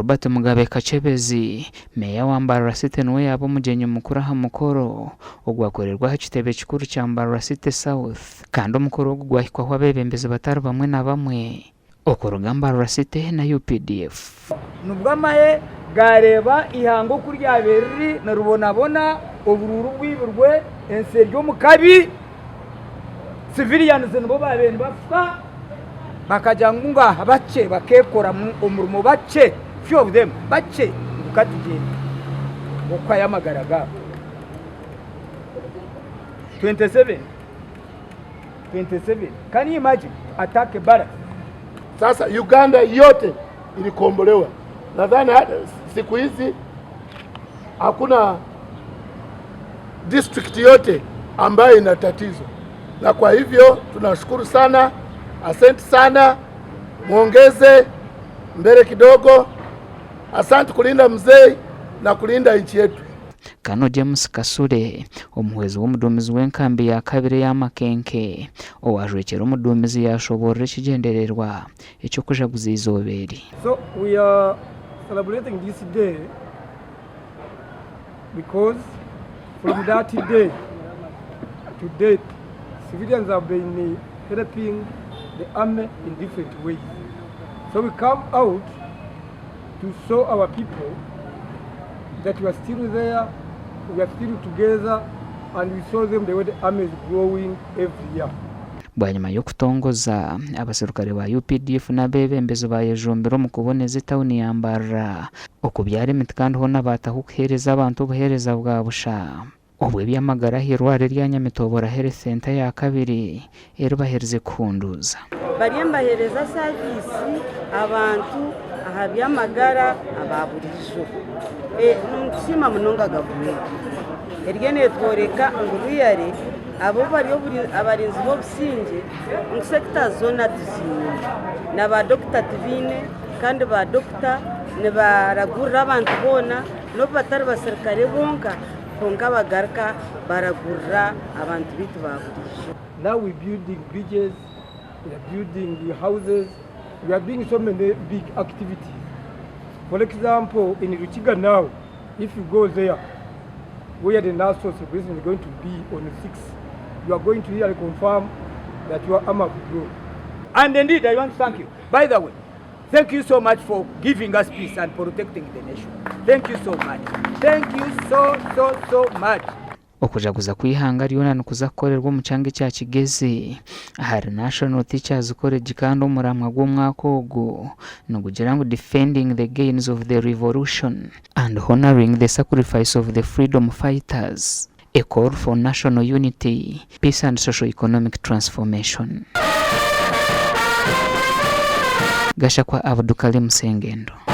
Robert Mugabe Kakyebezi, Meeya wa Mbarara City niwe yaaba omugyenyi mukuru aha mukoro ogwakorerwa aha kitebe kikuru kya Mbarara City South kandi omukoro ogu gwahikwaho abeebembezi batari bamwe na bamwe okuruga Mbarara City na UPDF. Nibwo amahe gaareeba eihanga oku ryabaire riri niribonabona, oburuuru bwibirwe, ensi eri omu kabi, civilians nibo baabaire nibafa, bakagira ngu ngaaha bakye bakeekoramu omurimo bakye, few of them, bakye ngu ka tugyende okuhayo amagara gaabo. 27, 27, can you imagine attack a barracks? Sasa Uganda yote ilikombolewa. Nadhani hata siku hizi hakuna district yote ambayo ina tatizo, na kwa hivyo tunashukuru sana, asante sana, muongeze mbele kidogo. Asante kulinda mzee na kulinda nchi yetu. Kano James Kasule, omuhwezi w'omuduumizi w'enkambi ya kabiri eya Makenke, owaajwekyera omuduumizi yaashoboorora ekigyendererwa eky'okujaguza eizooba eri. So we are celebrating this day because from that day to date civilians have been helping the army in different ways. So we come out to show our people that we are still there, we are still together and we show them the way the army is growing every year. Bwanyima y'okutongoza, abaserukare ba UPDF n'abeebembezi baayejumbira omu kuboneza etauni ya Mbarara, okubyara emiti kandi hoona baataho kuheereza abantu obuheereza bwa busha obw'eby'amagara aha irwariro erya Nyamitoobora Health Centre eyakabiri eri baherize kuhunduuza. Bariyo nibaheereza saviisi abantu aha by'amagara aba buriijo. Nitusiima munonga gavumenti eriyo neetworeka ngu riyare abo bari abarinzi b'obusingye ngu sekita zoona tuziine. Na baadokita tubaine kandi baadokita nibaragurira abantu boona n'obu batari baserukare bonka kwonka bagaruka baragurira abantu baitu ba buriijo. Now we building bridges, we are building houses, we are doing so many big activities. For example, in Rukiga now, if you go there, where the national celebration is going to be on the 6th, you are going to really confirm that your arm have grown. And indeed, I want to thank you. By the way, thank you so much for giving us peace and protecting the nation. Thank you so much. Thank you so, so, so much. Okujaguza kw'eihanga ryona nikuza kukorerwa omu kyanga ekya Kigezi ahari National Teachers College kandi omuramwa gw'omwaka ogu nigugira ngu Defending the Gains of the Revolution and Honouring the Sacrifice of the Freedom Fighters, A Call for National Unity, Peace and Socio-Economic Transformation. Gashakwa Abdukalim Sengendo.